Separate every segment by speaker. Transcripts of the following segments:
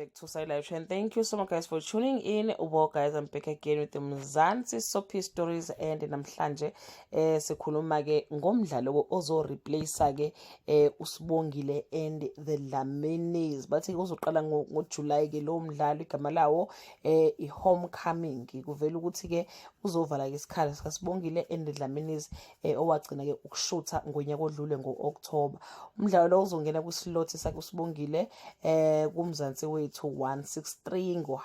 Speaker 1: Back to Side Live and thank you so much, guys, for tuning in. Well, guys, I'm back again with the Mzansi Soapy Stories, and namhlanje sikhuluma ke ngomdlalo ozo replace ke uSibongile and the Dlaminis. Bathi uzoqala ngo July ke lo mdlalo, igama lawo i-Homecoming. Kuvela ukuthi ke uzovala ke isikhala sikaSibongile and the Dlaminis owagcina ke ukushutha ngonyaka odlule ngo-October. Umdlalo lo uzongena kwislot sakhe uSibongile kuMzansi Wethu 163 ngo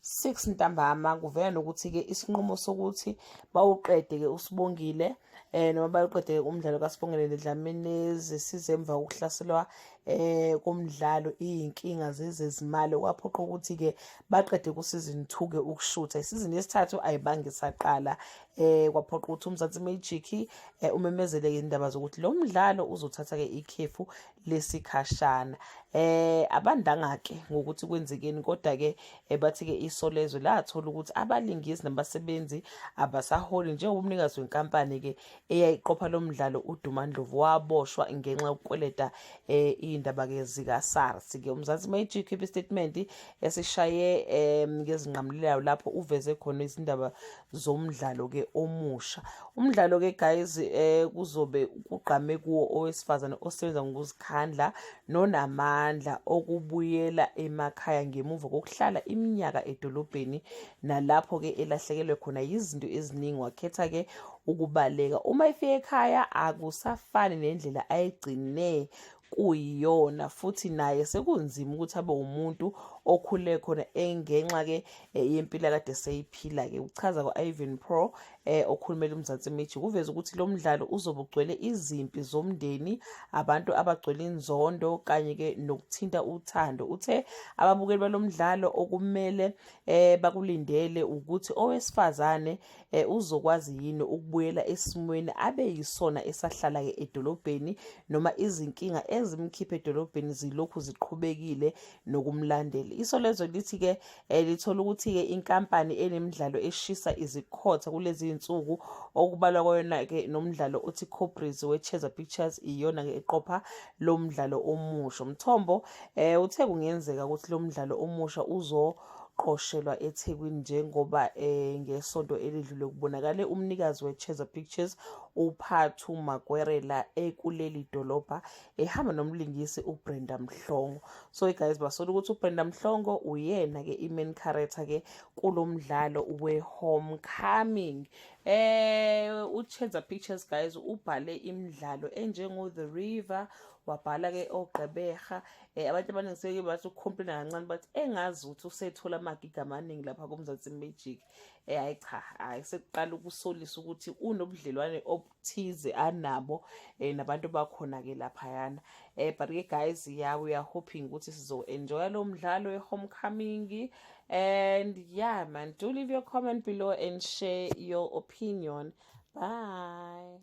Speaker 1: 6:30 ntambama. Kuvela nokuthi-ke isinqumo sokuthi bawuqede-ke uSibongile noma bayuqede umdlalo kaSibongile neDlamini size emva kokuhlaselwa komdlalo iy'nkinga zezezimali, kwaphoqa ukuthi-ke baqede ku-season 2 ke ukushutha. Isizini yesithathu ayibange isaqala. Kwaphoqa ukuthi uMzansi Magic umemezele indaba zokuthi lo mdlalo uzothatha-ke ikhefu lesikhashana. Abandanga-ke ngokuthi kwenzekeni, kodwa-ke bathi-ke Isolezwe lathola ukuthi abalingisi nabasebenzi abasaholi, njengoba umnikazi wenkampani-ke eyayiqopha lo mdlalo, uDuma Ndlovu, waboshwa ngenxa yokukweleta iy'ndaba-ke zika-SARS. Ke uMzansi Magic khipha istatement esishaye ngezinqamulelayo lapho uveze khona izindaba zomdlalo-ke omusha. Umdlalo-ke, guys, kuzobe kugqame kuwo owesifazane osebenza ngokuzikhandla nonamandla okubuyela emakhaya ngemuva kokuhlala iminyaka edolobheni, nalapho-ke elahlekelwe khona yizinto eziningi, wakhetha-ke ukubaleka. Uma efika ekhaya akusafani nendlela ayigcine kuyiyona, futhi naye sekunzima ukuthi abe umuntu okhule khona engenxa-ke yempilo akade seyiphila-ke, kuchaza ku-Ivan Pro okhulumela uMzansi Magic. Uveze ukuthi lo mdlalo uzobe ugcwele izimpi zomndeni, abantu abagcwele inzondo, kanye-ke nokuthinta uthando. Uthe ababukeli balo mdlalo okumele bakulindele ukuthi owesifazane uzokwazi yini ukubuyela esimweni abe yisona esahlala-ke edolobheni, noma izinkinga ezimkhipha edolobheni zilokhu ziqhubekile nokumlandela. Isolezwe lithi-ke lithola ukuthi-ke inkampani enemidlalo eshisa izikhotha kulezi iy'nsuku, okubalwa kwayona-ke nomdlalo othi Cobras we-Tshedza Pictures, iyona-ke eqopha lo mdlalo omusha. Umthombo uthe kungenzeka ukuthi lo mdlalo omusha uzoqoshelwa eThekwini, njengoba ngesonto elidlule kubonakale umnikazi we-Tshedza Pictures, uPhathu Makwerela, ekuleli dolobha ehamba nomlingisi uBrenda Mhlongo. So guys, basola ukuthi uBrenda Mhlongo uyena-ke i-main character-ke kulo mdlalo we-Homecoming. uTshedza Pictures, guys, ubhale imidlalo enjengo The River, wabhala-ke oGqeberha. Abantu abaningi seke bathi ukucomplaina kancane, bathi engazi ukuthi usethola amagigi amaningi lapha kuMzansi Magic. Hayi cha, hayi, sekuqala ukusolisa ukuthi unobudlelwane obuthize anabo nabantu bakhona-ke laphayana. But-ke guys, yeah, we are hoping ukuthi sizo-enjoya lo mdlalo we-Homecoming. And yeah, man, do leave your comment below and share your opinion. Bye.